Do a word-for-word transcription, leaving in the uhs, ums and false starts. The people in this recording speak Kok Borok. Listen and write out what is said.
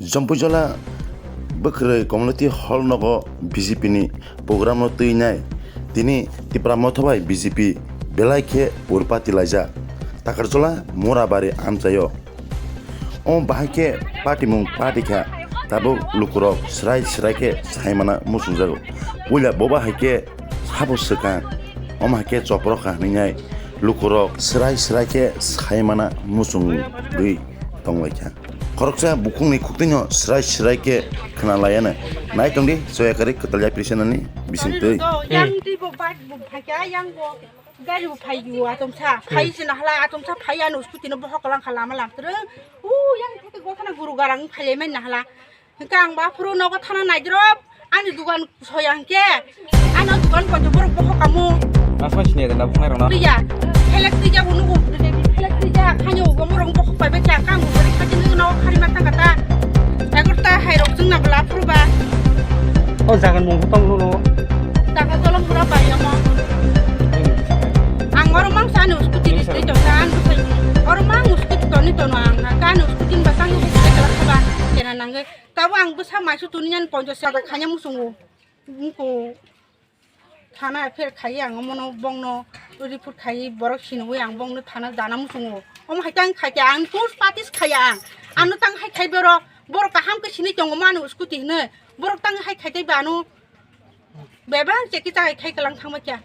Jompuijola bwkhwrwi community hall nogo B J P ni program no twi nai. Tini Tipra Motha bai B J P belai khe urpati laijak. Takarjola Murabari amchaio. Omo bahai khe party mung party kha, tabuk lukurok srai srai khe saimana muchungjago. Puila bo bahai khe sabo swkang, omo hai khe chopro kha hwnwi nai lukurok srai srai khe saimana muchungwi tonglaikha. Khoroksa bukhukni khuktwino srai srai khe khwnalaiano. Nai tongdi, soyakari kwtal yapri senani bisingtwi. Yang twi bo bike bo phaikha, yang bo gari bo phaiyu, atomsa phai se nahla, atomsa phai ano scooty no bohok lang kha lama lamtrwng. U yang theke gokana guru garang phailai mai nahla. Hingke ang baphuru nogo thana naidrop, ani dugan soya hingke, ano dugan konjo borok bohok kamu. Asma sini ada nabung nai rona. Tija, helek tija unu u, helek tija, khanyo u, gomorong bohok pai becha, kang u, beri khaji nung nogo khari matang kata. Egarta hai rok jung na bela phuru ba. O jagan mung tong lo lo. Jaga tolong pura bai amo. Ang oro mang sa anu scooty ni twi tong sa, ang bwsai. Oro mang scooty toni tono ang, ka anu scooty ba tang scooty kala khaba, kena nangge. Tabo ang bwsa maisu tuni nyan ponjo sa khanya musungo. Nko thana pher khai ang mono bongno report khai borok sinui ang bongno thana jana musungo. Omo hai tang khai ang tus patis khaya ang. Ano tang hai khai boro, borok kaham ke sini tongo manu scooty hne. Borok tang hai khai tei bano. Bebang cheki ta khai kalang thangma kya.